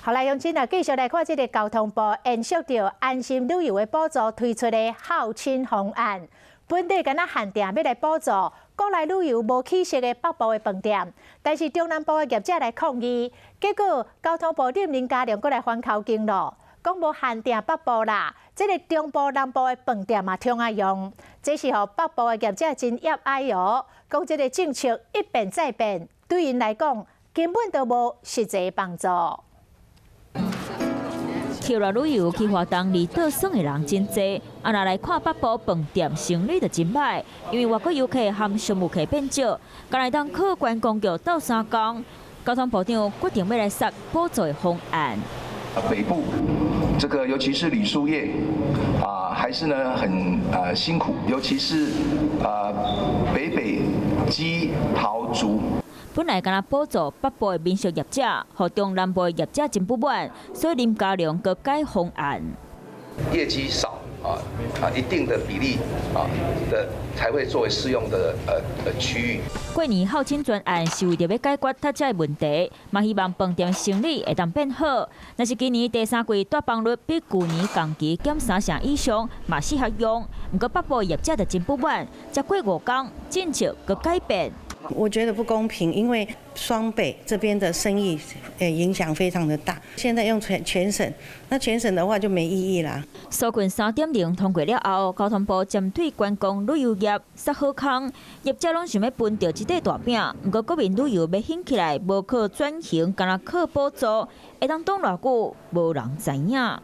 好來，鄉親啊，繼續來看這个交通部延續著安心旅遊的補助推出的孝親方案，本底敢若限定欲來補助國內旅遊無起色的北部的飯店，但是中南部的業者來抗議，結果交通部長林佳龍閣來反口徑囉，講無限定北部啦，這个中部、南部的飯店嘛通仔用，這是予北部的業者真悲哀哦，講這个政策一變再變，對𪜶來講根本就無實際幫助。去旅遊去花東離島耍的人真濟，啊，若來看北部飯店生意就真䆀，因為外國遊客和商務客變少，敢會當靠觀光局鬥相共。交通部長決定欲來殺補助的方案。北部這個尤其是旅宿業啊，還是呢很辛苦，尤其是啊北北基桃竹。本來敢若補助北部的民宿業者，予中南部的業者真不滿，所以林佳龍閣改方案。業績少啊啊，一定的比例啊的才會作為適用的區域。過年孝親專案是為著欲解決窒這个問題，嘛希望飯店生意會當變好。若是今年第三季蹛房率比舊年同期減3成以上，嘛適合用。毋過北部業者就真不滿，才過5工政策閣改變。我覺得不公平，因為雙北這邊的生意影響非常的大。現在用全省，那全省的話就沒意義啦。紓困3.0通過了後，交通部針對觀光旅遊業設好康，業者攏想欲分著這塊大餅。毋過國民旅遊欲興起來，無靠轉型，干焦靠補助，會當擋偌久，無人知影。